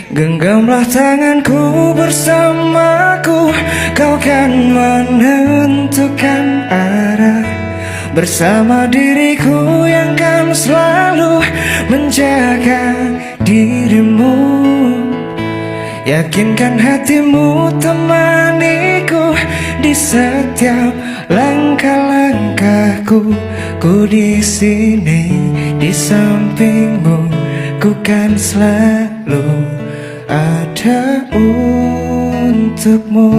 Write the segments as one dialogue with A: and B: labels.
A: Genggamlah tanganku bersamaku, kau kan menentukan arah. Bersama diriku yang kan selalu menjaga dirimu. Yakinkan hatimu, temaniku di setiap langkah-langkahku. Ku di sini di sampingmu, ku kan selalu ada untukmu.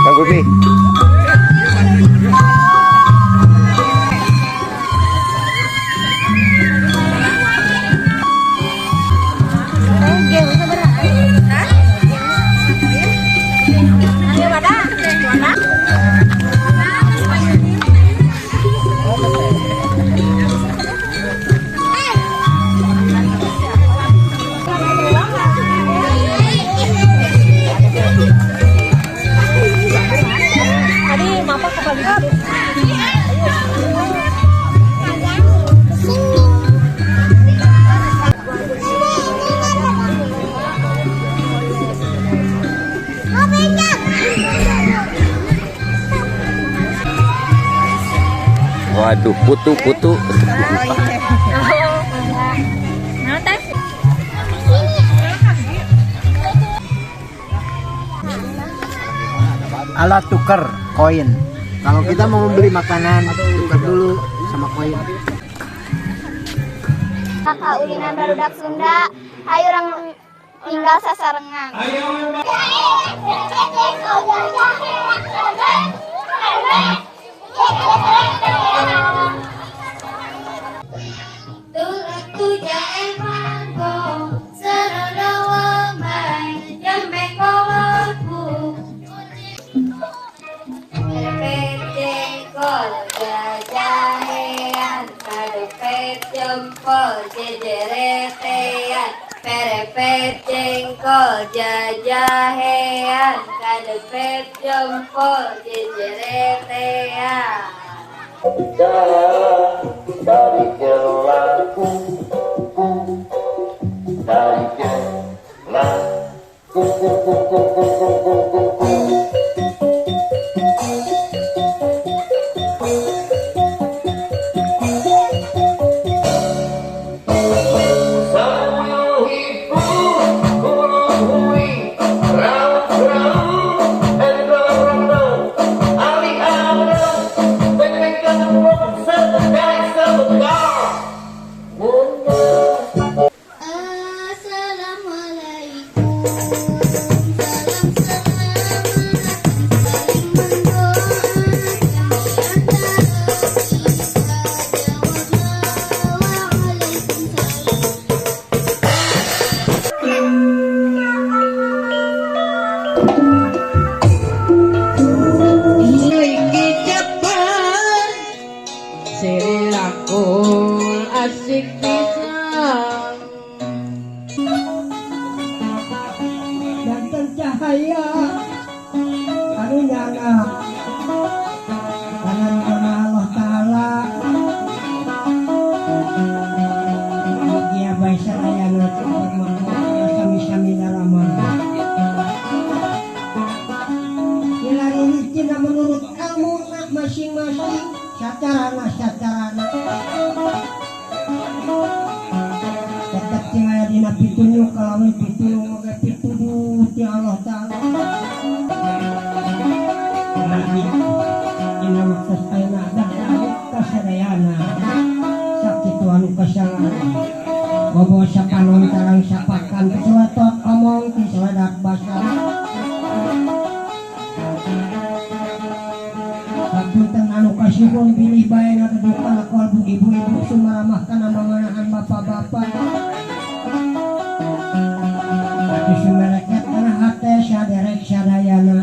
B: Kang Gupi. Waduh, kutu-kutu.
C: Alat tukar koin. Kalau kita mau membeli makanan, tukar dulu sama koin.
D: Kaulinan barudak Sunda, hayu urang tinggal sasarengan.
E: Jempol jejeretean, perepet jengkol jajahean, kadepet jempol jejeretean.
B: Dari jelaku, dari jelaku, ku ku ku ku ku ku ku ku.
E: Asik pisan
F: dan tercahaya anu nyana kanan kana Allah Ta'ala mugia bae sadayana sami-sami dalaman dilari menurut ilmu masing-masing sacarana-sacarana tetap tinggal dina pitunjuk kalawan pitulung oge pituduh ti Allah Ta'ala. Nabi dina waktu ayeuna dah kasadayana sakitu anu kasalahan bobo sapanon tarang sapakan seletot omong ti seledak basa. Hapunten anu kasuhun bilih bae ngadudukan kalbu ibu-ibu sumaramah kana manganaan bapak-bapak. Atuh sumereket kana hate saderek sadayana.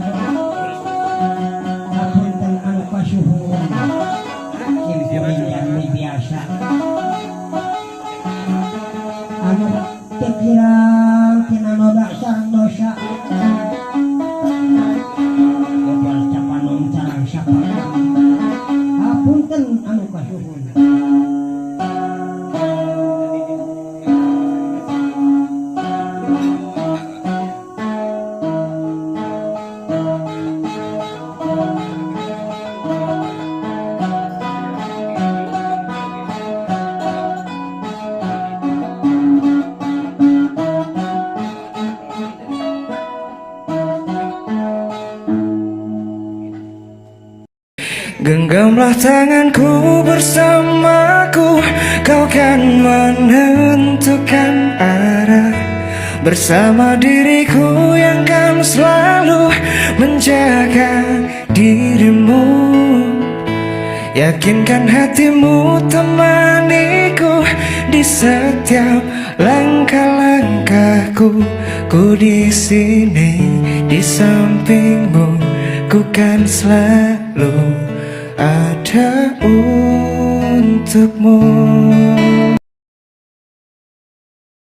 F: Hapunten anu kasuhun simkuring jalmi biasa. Anu teu kirang tina noda sareng dosa.
A: Genggamlah tanganku bersamaku. Kau kan menentukan arah. Bersama diriku yang kan selalu menjaga dirimu. Yakinkan hatimu, temaniku di setiap langkah-langkahku. Ku di sini di sampingmu, ku kan selalu ada untukmu.